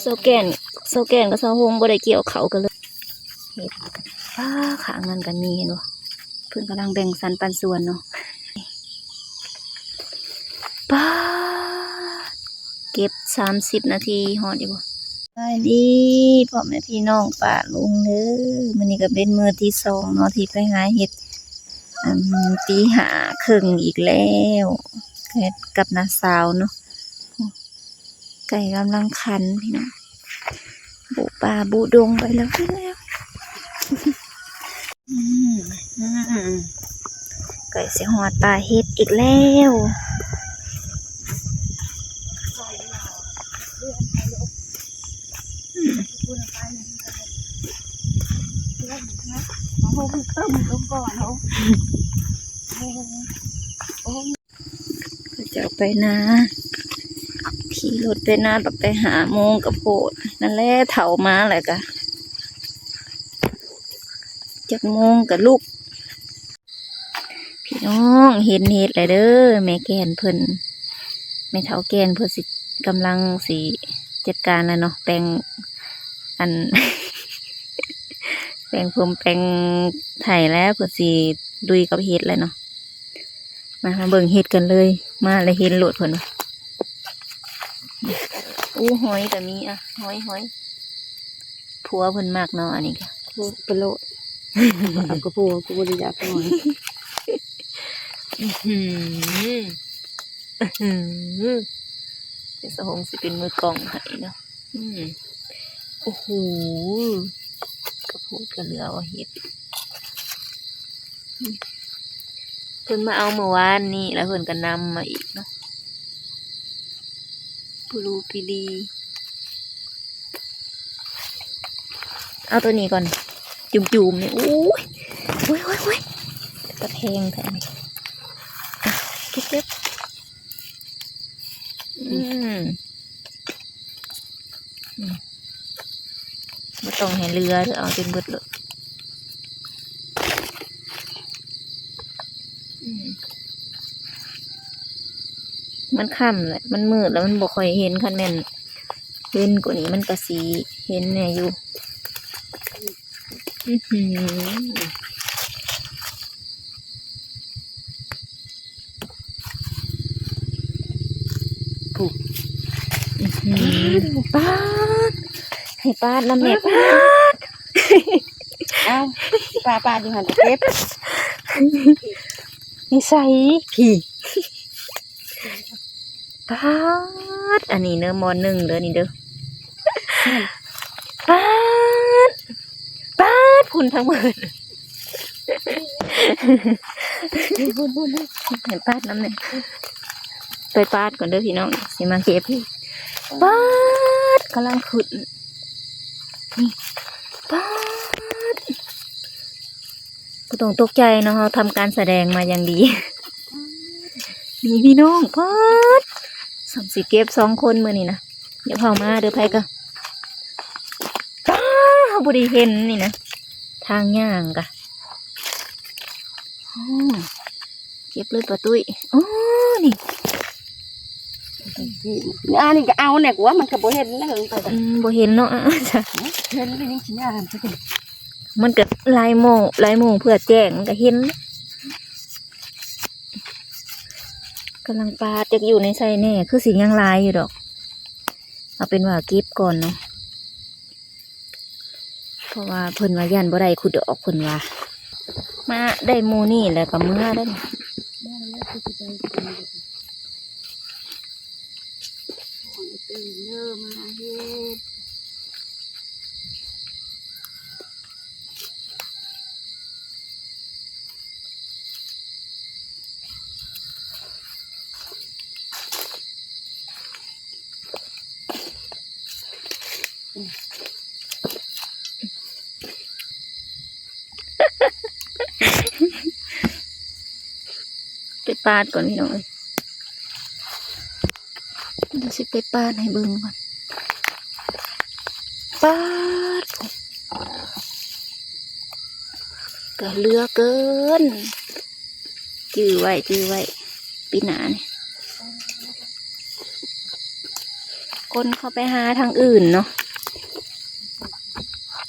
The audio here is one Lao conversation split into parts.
ຊາວແກ່ນ ຊາວແກ່ນກັບຊາວຫົງບໍ່ໄດ້ກ່ຽວເຂົ້າກັນເລີຍ. ເຮັດ ປ້າ ຂ້າງນັ້ນກໍມີ ເຫັນບໍ່? ເພິ່ນກຳລັງແບ່ງສັນປັນສ່ວນເນາະ. ປ້າ ເກັບສາມສິບນາທີ ຮອດຢູ່ບໍ່? ສະບາຍດີພໍ່ແມ່ພີ່ນ້ອງປ້າລຸງເດີ. ມື້ນີ້ກໍເປັນມື້ທີສອງເນາະ ທີ່ໄປຫາເຫັດ ອັນ ຕີຫ້າເຄິ່ງອີກແລ້ວ ກັບນ້າສາວເນາະ. ໄກ່ກຳລັງຂັນພີ່ນ້ອງ ບຸປ່າບຸດົງໄປແລ້ວ ອືມ ອືມ ໃກ້ຊິຮອດປ່າເຫັດອີກແລ້ວ. ເຂົາເຈົ້າໄປນາ ຂີ່ລົດໄປນາ ບັກໄປຫ້າໂມງກະໂພດ ນັ້ນແຫຼະ ເຖົ້າມາແລ້ວກະ ຈັກໂມງກະລຸກ. ພີ່ນ້ອງ ເຫັນເຫັດແລ້ວເດີ ແມ່ແກ່ນເພິ່ນ ແມ່ເຖົ້າແກ່ນເພິ່ນຊິ ກຳລັງຊິຈັດການແລ້ວເນາະ ແປງ ອັນ ແປງຜົມແປງໄຖແລ້ວ ເພິ່ນຊິລຸຍກັບເຫັດແລ້ວເນາະ. ມາ ມາເບິ່ງເຫັດກັນເລີຍ ມາແລ້ວເຫັນໂລດເພິ່ນວ່າ. ໂອ້ ຫອຍກໍມີ ອະ ຫອຍ ຫອຍ ຜົວເພິ່ນມັກເນາະ ອັນນີ້ກະ ໂອ້ ໄປໂລດ ເອົາກະຜົວ ກູບໍ່ໄດ້ຢາກຫອຍ. ອືຫື ອືຫື ເປັນສະຫົງຊິເປັນມືກ້ອງໃຫ້ເນາະ. ອືມ ໂອ້ໂຫ ກະໂພດກະເຫຼືອວ່າເຫັດ ເພິ່ນມາເອົາມື້ວານນີ້ ແລ້ວເພິ່ນກໍນຳມາອີກເນາະ ປູລູປີລີ. ເອົາໂຕນີ້ກ່ອນ ຈຸ່ມໆ ນີ້ ໂອ້ຍ ໂອ້ຍ ໂອ້ຍ ໂອ້ຍ ຕະແພງແທ້ນີ້ ເກັບໆ. ອືມ ອືມ ບໍ່ຕ້ອງໃຫ້ເຫຼືອເດີ້ ເອົາຈົນເບິດໂລດ. ອືມ ມັນຄ່ຳແຫຼະ ມັນມືດແລ້ວ ມັນບໍ່ຄ່ອຍເຫັນ ຄັນແມ່ນເວັນກວ່ານີ້ ມັນກະຊິເຫັນແດ່ຢູ່. ອືຫື ຜູ້ ອືຫື ປາດ ໃຫ້ປາດນຳແດ່ ປາດ ເອົາ ປາດ ປາດຢູ່ຫັ້ນ ເກັບ ນິໄສ ພີ້. ປາດ ອັນນີ້ເດີ ໝໍ້ໜຶ່ງເດີ ນີ້ເດີ ປາດ ປາດ ພຸ້ນທັງໝົດ ພຸ້ນໆໆ ໃຫ້ປາດນຳແດ່ ໄປປາດກ່ອນເດີພີ່ນ້ອງ ຊິມາເກັບ. ປາດ ກຳລັງຂຶ້ນ ນີ້ ປາດ ບໍ່ຕ້ອງຕົກໃຈເນາະ ເຮົາທຳການສະແດງມາຢ່າງດີ. ນີ້ພີ່ນ້ອງ ປາດ ສ່ຳຊິເກັບສອງຄົນມື້ນີ້ນະ ຢ່າເຜົາມາເດີ ໃຜກະ ປາດ ເຮົາບໍ່ໄດ້ເຫັນນີ້ນະ ທາງຍ່າງກະ ໂອ້ ເກັບເລີຍປ້າຕຸ້ຍ. ໂອ້ ນີ້ ອັນນີ້ກໍເອົາແດ່ກວ່າ ມັນກໍບໍ່ເຫັນແລ້ວ ອືມ ບໍ່ເຫັນເນາະ ເຫັນແລ້ວຍັງຊິຍ່າງ ມັນກໍຫຼາຍໂມງ ຫຼາຍໂມງເພື່ອແຈ້ງ ມັນກໍເຫັນ. ກຳລັງປາດ ຈັກຢູ່ໃນໃສແດ່ ຄືຊິຍັງຫຼາຍຢູ່ດອກ ເອົາເປັນວ່າເກັບກ່ອນເນາະ. ເພາະວ່າເພິ່ນວ່າຢ້ານບໍ່ໄດ້ຄຸດດອກ ເພິ່ນວ່າ ມາໄດ້ໝູ່ນີ້ແລ້ວກໍເມືອໄດ້ນີ້. ໄປປາດກ່ອນພີ່ນ້ອງເອີຍ ດຽວຊິໄປປາດໃຫ້ເບິ່ງກ່ອນ. ປາດ ກະເຫຼືອເກີນ ຈື່ໄວ້ ຈື່ໄວ້ ປີໜ້ານີ້ ກ ຄົນເຂົາໄປຫາທາງອື່ນເນາະ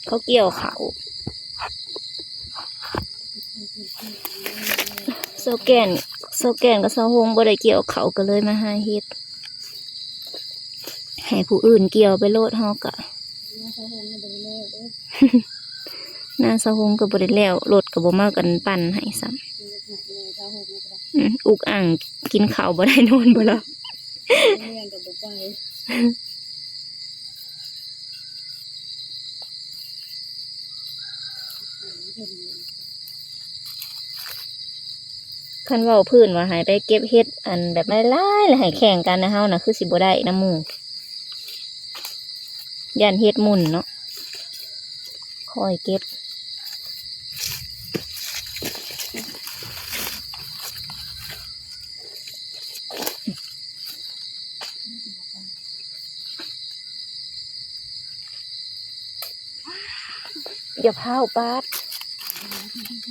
ເຂົາກ່ຽວເຂົ້າ. ຊາວແກ່ນ ຊາວແກ່ນກັບຊາວຫົງບໍ່ໄດ້ກ່ຽວເຂົ້າ ກໍເລີຍມາຫາເຫັດ ໃຫ້ຜູ້ອື່ນກ່ຽວໄປໂລດ ເຮົາກະ ນາຊາວຫົງກໍບໍ່ໄດ້ແລ້ວ ລົດກໍບໍ່ມາກັນປັ່ນໃຫ້ຊ້ຳ. ອືມ ອຸກອັ່ງ ກິນເຂົ້າບໍ່ໄດ້ ນອນບໍ່ຫຼັບ. ຄັນເວົ້າພື້ນວ່າໃຫ້ໄປເກັບເຫັດ ອັນແບບຫຼາຍໆ ແລ້ວໃຫ້ແຂ່ງກັນນະ ເຮົານະຄືຊິບໍ່ໄດ້ນຳໝູ່ ຢ້ານເຫັດໝຸ່ນເນາະ ຄ່ອຍເກັບ. ຢ່າພ້າວປາດ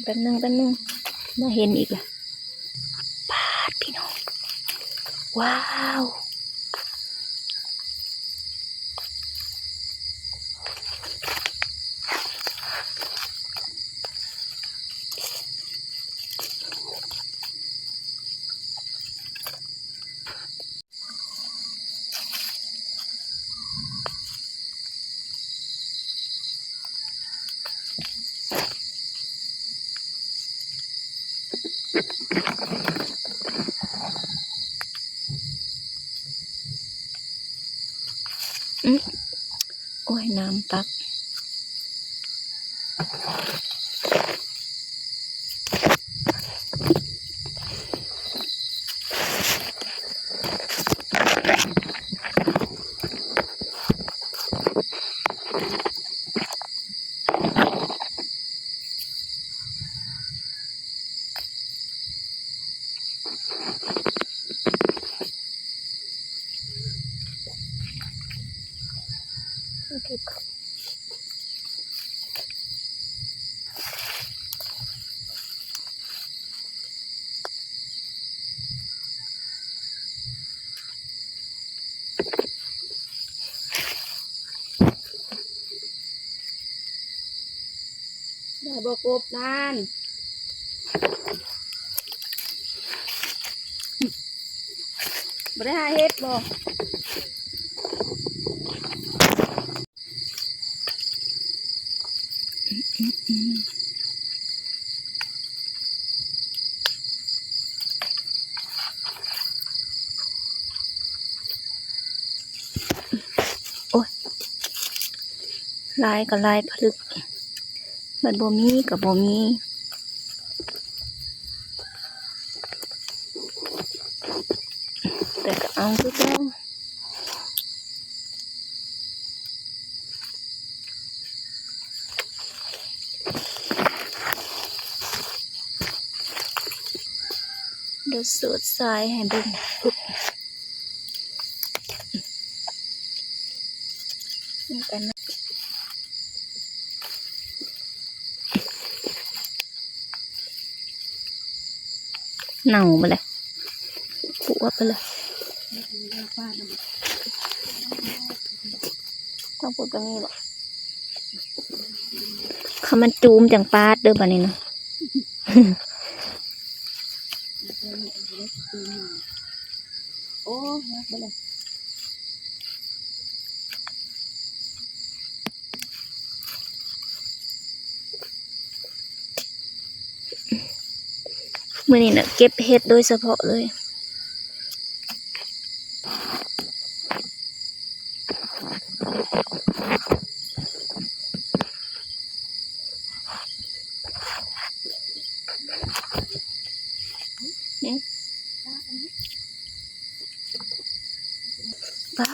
ແປັບໜຶ່ງ ແປັບໜຶ່ງ ມາເຫັນອີກລະ ປາດ ພີ່ນ້ອງ ວ້າວ. ອື ໂອ້ຍ ນ້ຳຕັກ. ໄດ້ບໍ່ກົບນັ້ນ? ບໍ່ໄດ້ຫາເຫັດບໍ່? ໂອ້ຍ ຫຼາຍກໍຫຼາຍຜະລຶກ ມັນບໍ່ມີກໍບໍ່ມີ ແຕ່ກໍເອົາຄືເກົ່າ. ດຽວສູດຊາຍໃຫ້ເບິ່ງ ເນົ່າເບິດເລີຍ ປົວເບິດເລີຍ ຕ້ອງປົວກະມີບໍ? ຄັນມັນຈູມຈັ່ງປາດເດີ້ບາດນີ້ນະ. ໂອ້ຍ ເບິດເລີຍ. ມື້ນີ້ນະ ເກັບເຫັດໂດຍສະເພາະເລີຍ. ປາ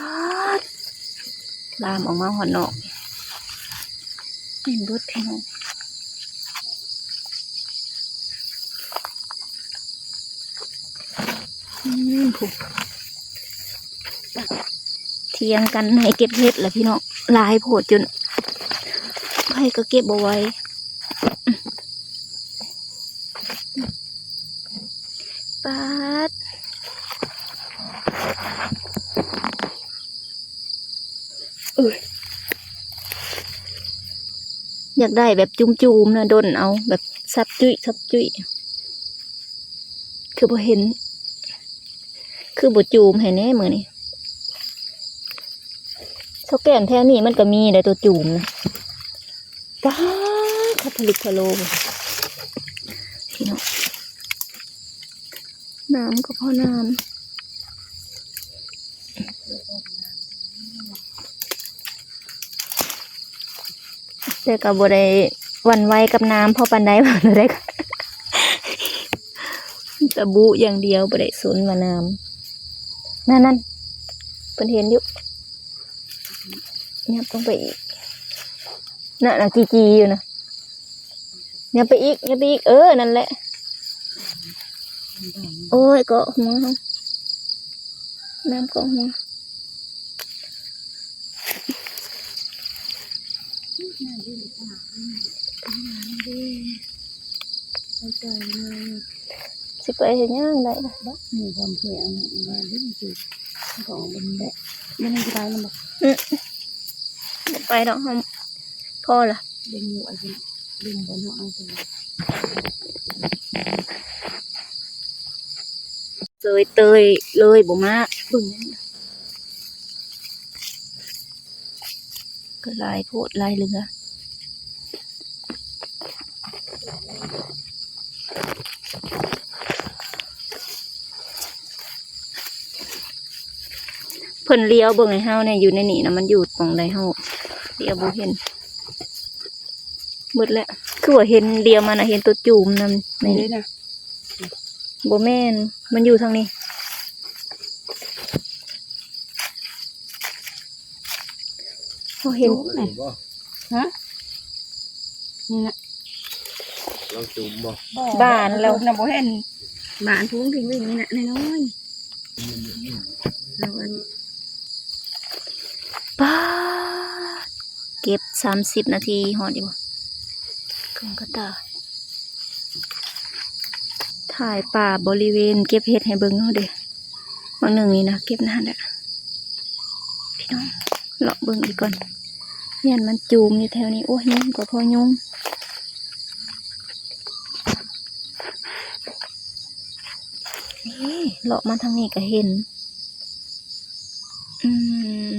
ດ ລາມອອກມາຮອດນອກ ເຫັນເບິດພີ່ນ້ອງ. ອືມ ຜູ້ ຖຽງກັນໃຫ້ເກັບເຫັດລະພີ່ນ້ອງ ຫຼາຍໂພດຈົນໃຜກໍເກັບບໍ່ໄຫວ. ປາດ. ເອີຍ ຢາກໄດ້ແບບຈຸ່ມໆນະ ດົນເອົາ ແບບສັບຈຸ້ຍ ສັບຈຸ້ຍ ຄືບໍ່ເຫັນ ຄືບໍ່ຈູມໃຫ້ແດ່ມື້ນີ້. ຊາວແກ້ມແຖວນີ້ມັນກໍມີໄດ໋ ຕົວຈູມນະ. ປາດ ທະລຸທະໂລ ພີ່ນ້ອງ ນ້ຳກໍພໍນ້ຳ ແຕ່ກໍບໍ່ໄດ້ຫວັ່ນໄຫວກັບນ້ຳພໍປານໃດ ວ່າແນວໃດກໍ ຕະບຸຢ່າງດຽວ ບໍ່ໄດ້ສົນວ່ານ້ຳ. ນັ້ນໆ ເພິ່ນເຫັນຢູ່. ຫຍັບລົງໄປອີກ ນະ ນະ ຈີ່ໆຢູ່ນະ. ຫຍັບໄປອີກ ຫຍັບໄປອີກ ເອີ ນັ້ນແຫຼະ. ໂອ້ຍ ເກາະຫົວເຮົາ ນ້ຳເກາະຫົວ. ຊິໄປເຮັດຫຍັງໄດ້ລະ ມີບ່ອນເຄີຍເອົາມາຫຼິ້ນຢູ່ ກໍເອົາເບິ່ງແບບ ມັນຊິໄປນຳບໍ່? ອື ບໍ່ໄປດອກ ເຮົາພໍລະ ເບິ່ງຢູ່ ເບິ່ງບ່ອນເຮົາເອົາຕົວ ເຊີຍເຕີຍເລີຍ ບໍ່ມາເບິ່ງ ກໍຫຼາຍໂພດຫຼາຍເຫຼືອ. ເພິ່ນຫຼຽວເບິ່ງໃຫ້ເຮົາແດ່ ຢູ່ໃນນີ້ນະ ມັນຢູ່ໝ່ອງໃດ ເຮົາຫຼຽວບໍ່ເຫັນ. ໝົດແລ້ວ ຄືວ່າເຫັນ ຫຼຽວມານະ ເຫັນຕົວຈູມນຳ ນີ້ເດ້ນະ. ບໍ່ແມ່ນ ມັນຢູ່ທາງນີ້ ເຮົາເຫັນ ໂອ້ຍ ຮະ ນີ້ນະ ລາວຈູມບໍ່? ບໍ່ ບານແລ້ວ ບໍ່ ນະ ບໍ່ເຫັນ ບານພຸ້ນ ພິງວິ່ງນີ້ນະ ນ້ອຍໆ ລາວອັນ ປາດ ເກັບສາມສິບນາທີ ຮອດຢູ່ບໍ່? ເຄື່ອງກະຕ່າ ຖ່າຍປ່າບໍລິເວນເກັບເຫັດໃຫ້ເບິ່ງເນາະເດ້. ບາງໜຶ່ງນີ້ນະ ເກັບນານແຫຼະ ພີ່ນ້ອງ ເລາະເບິ່ງອີກກ່ອນ ຢ້ານມັນຈູມຢູ່ແຖວນີ້. ໂອ້ຍ ຍຸງກໍພໍຍຸງ. ນີ້ ເລາະມາທາງນີ້ກໍເຫັນ ອືມ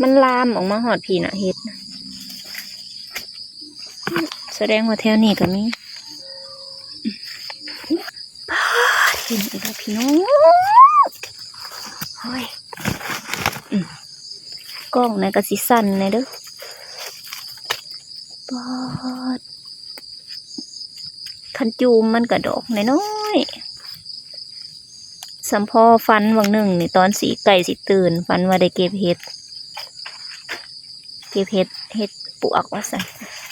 ມັນລາມອອກມາຮອດພີ້ນະ ເຫັດນະ. ສະແດງວ່າແຖວນີ້ກໍມີ. ປາດ ເຫັນອີກແລ້ວພີ່ນ້ອງ ໂອ້ຍ ອືມ ກ້ອງນະກໍຊິສັ່ນແດ່ເດີ້. ປາດ ຄັນຈູມມັນກະດອກນ້ອຍໆ. ສ່ຳພໍຝັນຫວ່າງໜຶ່ງນີ້ ຕອນຊິໃກ້ຊິຕື່ນ ຝັນວ່າໄດ້ເກັບເຫັດ ເກັບເຫັດ ເຫັດປວກວ່າຊັ້ນ.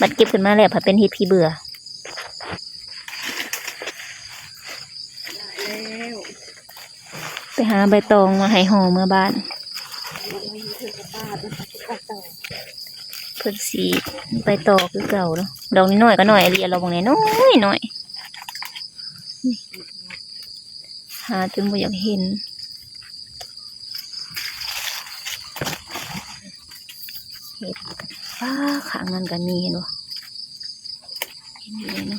ບັດເກັບຂຶ້ນມາແລ້ວ ພັດເປັນເຫັດຂີ້ເບື່ອ. ໄປຫາໃບຕອງມາໃຫ້ຫໍ່ເມືອບ້ານ. ເພິ່ນຊິໄປຕໍ່ຄືເກົ່າເນາະ. ດອກນ້ອຍໆກໍນ້ອຍອີ່ຫຼີ ລອງເບິ່ງແດ່ ນ້ອຍໆ. ຫາຈົນບໍ່ຢາກເຫັນ. ເຫັດ ປາ ຂ້າງນັ້ນກໍມີ ເຫັນບໍ່? ເຫັນຢູ່ເນາະ.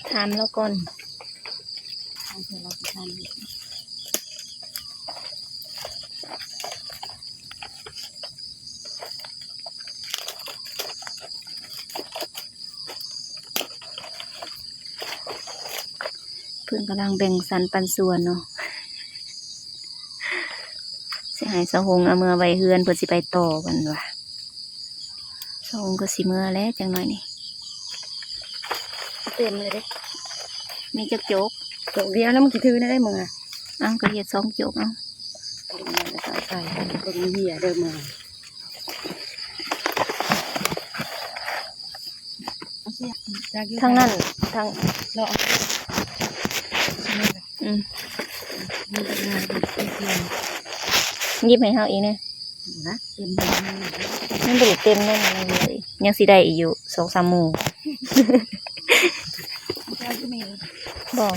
ຖາມລາວກ່ອນ. ເພິ່ນກຳລັງແບ່ງສັນປັນສ່ວນເນາະ. ຊິໃຫ້ສາວຫົງເອົາເມືອໄວ້ເຮືອນ ເພິ່ນຊິໄປຕໍ່ເພິ່ນວ່າ. ສາວຫົງກໍຊິເມືອແລ້ວຈັກໜ້ອຍນີ້. ເຕັມເລີຍເດ້. ມີຈັກຈົກ? ຈົກດຽວນະ ມັນຊິຖືແນວໃດເມືອ? ເອົ້າ ກໍເຮັດສອງຈົກເອົາ. ເບິ່ງມັນເຫີຍເດີເມືອ. ທາງນັ້ນ ທາງ ເລາະ ອືມ ຍິບໃຫ້ເຮົາອີກແດ່. ນະ ເຕັມແລ້ວ ມັນບໍ່ໄດ້ເຕັມແລ້ວ ຍັງຊິໄດ້ອີກຢູ່ສອງສາມໝູ່. ບໍ່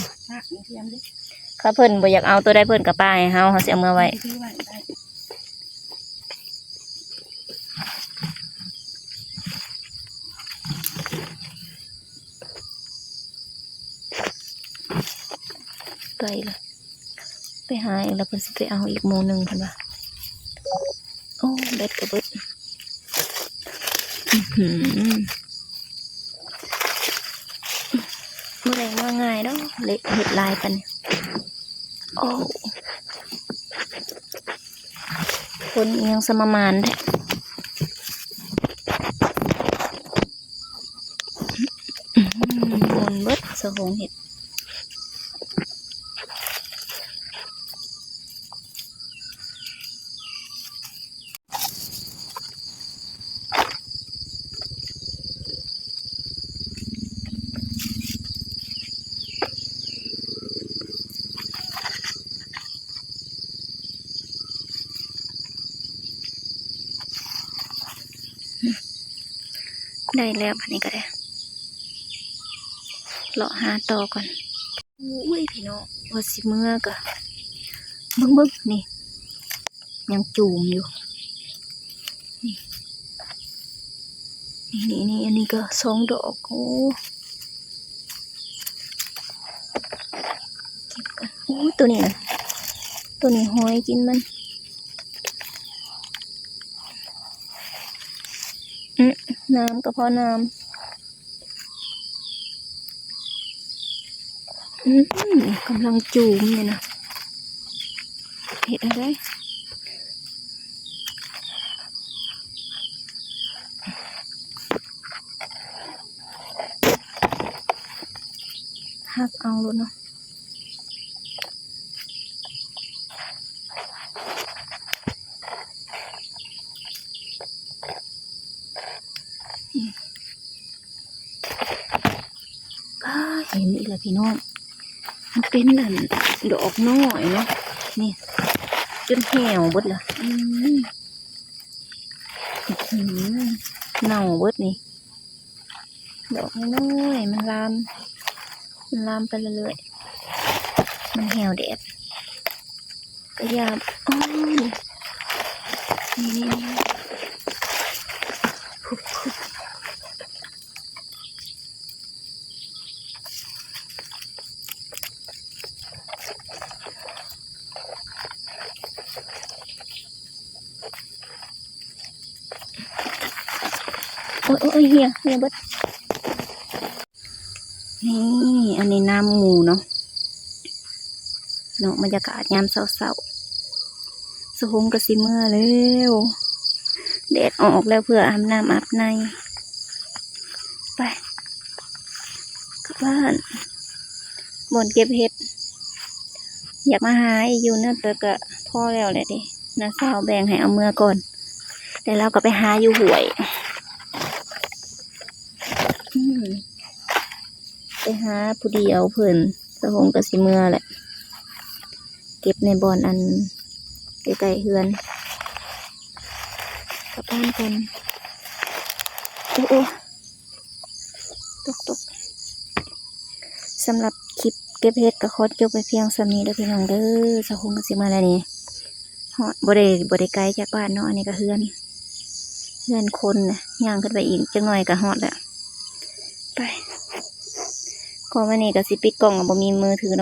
ຄັນເພິ່ນບໍ່ຢາກເອົາໂຕໃດ ເພິ່ນກໍປະໃຫ້ເຮົາ ເຮົາຊິເອົາເມືອໄວ້. ໄປລະ ໄປຫາອີກລະ ເພິ່ນຊິໄປເອົາອີກໝູ່ໜຶ່ງ ເພິ່ນວ່າ. ໂອ້ ແບັດກໍເບິດ. ອືຫື ບໍ່ໄດ້ມາງ່າຍດອກ ເລະເຮັດຫຼາຍປານນີ້. ໂອ້ ຄົນອີ່ຫຍັງສະມາໝານແທ້. ໝົນເບິດສະໂຮງເຫັດ. ໄດ້ແລ້ວ ບາດນີ້ກໍໄດ້ ເລາະຫາຕໍ່ກ່ອນ. ໂອ້ຍ ພີ່ນ້ອງ ວ່າຊິເມືອກະ ເບິ່ງໆ ນີ້ ຍັງຈູມຢູ່ ນີ້ ນີ້ໆ ອັນນີ້ກໍສອງດອກ. ໂອ້ ເກັບກ່ອນ. ໂອ້ ໂຕນີ້ນະ ໂຕນີ້ຫອຍກິນມັນ. ອື ນ້ຳກໍພໍນ້ຳ. ອື ກຳລັງຈູມນີ້ນະ ເຮັດແນວໃດ? ຫັກເອົາໂລດເນາະ. ປ້າ ເຫັນອີກແລ້ວພີ່ນ້ອງ ມັນເປັນອັນດອກນ້ອຍເນາະ ນີ້ ຈົນແຫ້ວເບິດລະ. ອືມ ອື ເນົ່າເບິດນີ້. ດອກນ້ອຍໆ ມັນລາມ ມັນລາມໄປເລື້ອຍໆ ມັນແຫ້ວແດດ ກະຢ່າ. ໂອ້ຍ ນີ້ໆໆ ໂອ້ຍ ໂອ້ຍ ເຫຍ ເຫຍເບິດ. ນີ້ ອັນນີ້ນ້ຳໝູເນາະ ເນາະ ບັນຍາກາດຍາມເຊົ້າໆ ສະໂຮງກໍຊິເມືອແລ້ວ ແດດອອກແລ້ວ ເພື່ອອາບນ້ຳອາບໃນ. ໄປ ກັບບ້ານ ບ່ອນເກັບເຫັດ ຢາກມາຫາອີກຢູ່ນະ ແຕ່ກະພໍແລ້ວແຫຼະເດ ນ້າສາວແບ່ງໃຫ້ເອົາເມືອກ່ອນ ແລ້ວລາວກໍໄປຫາຢູ່ຫ້ວຍ. ອືມ ໄປຫາຜູ້ດຽວເພິ່ນ ສະໂຮງກໍຊິເມືອແຫຼະ ເກັບໃນບ່ອນອັນໃກ້ໆເຮືອນ ກັບບ້ານເພິ່ນ. ໂອ້ ໂອ້ ຕົກ ຕົກ. ສຳລັບຄລິບເກັບເຫັດກໍຂໍຈົບໄວ້ພຽງສ່ຳນີ້ເດີພີ່ນ້ອງເດີ ສະໂຮງກໍຊິເມືອແລ້ວນີ້. ຮອດ ບໍ່ໄດ້ ບໍ່ໄດ້ໄກຈາກບ້ານເນາະ ອັນນີ້ກໍເຮືອນ ເຮືອນຄົນນະ ຍ່າງຂຶ້ນໄປອີກຈັກໜ້ອຍກໍຮອດແລ້ວ. ໄປ ກໍມື້ນີ້ກໍຊິປິດກ້ອງ ບໍ່ມີມືຖືເນາະ.